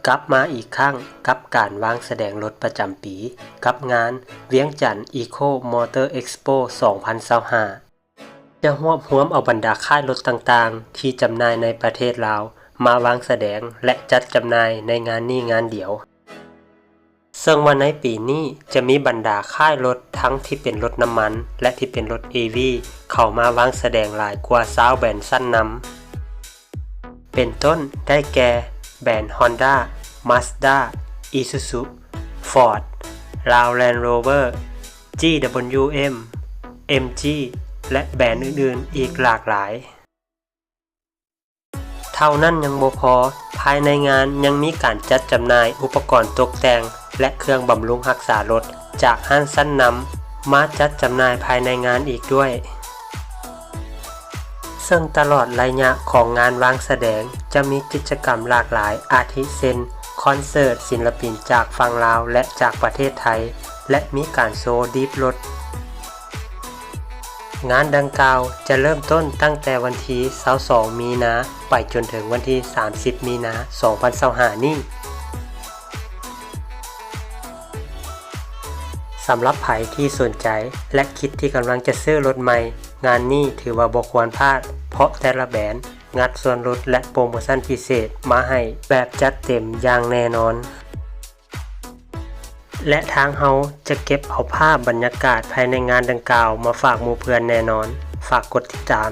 ກັບມາອີກຄັ້ງກັບການວາງສະແດງລົດປະຈຳປີ ກັບງານວຽງຈັນ Eco Motor Expo ສອງພັນຊາວຫ້າ ຈະຮວບຮວມເອົາບັນດາຄ້າຍລົດຕ່າງໆ ທີ່ຈຳໜ່າຍໃນປະເທດລາວ ມາວາງສະແດງ ແລະ ຈັດຈຳໜ່າຍໃນງານນີ້ງານດຽວ. ເຊິ່ງວ່າໃນປີນີ້ຈະມີບັນດາຄ້າຍລົດທັງທີ່ເປັນລົດນ້ຳມັນ ແລະ ທີ່ເປັນລົດ EV ເຂົ້າມາວາງສະແດງຫຼາຍກວ່າຊາວແບຣນຊັ້ນນຳ ເປັນຕົ້ນໄດ້ແກ່ ແບຣນ Honda, Mazda, Isuzu, Ford, ລາວ Land Rover, GWM, MG ແລະ ແບຣນອື່ນໆອີກຫຼາກຫຼາຍ. ເທົ່ານັ້ນຍັງບໍ່ພໍ, ພາຍໃນງານຍັງມີການຈັດຈຳໜ່າຍອຸປະກອນຕົກແຕ່ງ ແລະ ເຄື່ອງບຳລຸງຮັກສາລົດ ຈາກຮ້ານຊັ້ນນຳ ມາຈັດຈຳໜ່າຍພາຍໃນງານອີກດ້ວຍ. ເຊິ່ງຕະຫຼອດໄລຍະຂອງງານວາງສະແດງ ຈະມີກິດຈະກຳຫຼາກຫຼາຍ ອາທິເຊັ່ນ ຄອນເສີດສິນລະປິນຈາກຝັ່ງລາວ ແລະ ຈາກປະເທດໄທ ແລະ ມີການໂຊດີດລົດ. ງານດັ່ງກ່າວຈະເລີ່ມຕົ້ນຕັ້ງແຕ່ວັນທີຊາວສອງ ມີນາ ໄປຈົນເຖິງວັນທີສາມສິບ ມີນາ ສອງພັນຊາວຫ້າ ນີ້. ສຳລັບໃຜທີ່ສົນໃຈ ແລະ ຄິດທີ່ກຳລັງຈະຊື້ລົດໃໝ່, ງານນີ້ຖືວ່າບໍ່ຄວນພາດ, ເພາະແຕ່ລະແບຣນງັດສ່ວນຫຼຸດ ແລະ ໂປຣໂມຊັນພິເສດມາໃຫ້ແບບຈັດເຕັມຢ່າງແນ່ນອນ. ແລະ ທາງເຮົາຈະເກັບເອົາພາບບັນຍາກາດພາຍໃນງານດັ່ງກ່າວມາຝາກໝູ່ເພື່ອນແນ່ນອນ. ຝາກກົດຕິດຕາມ.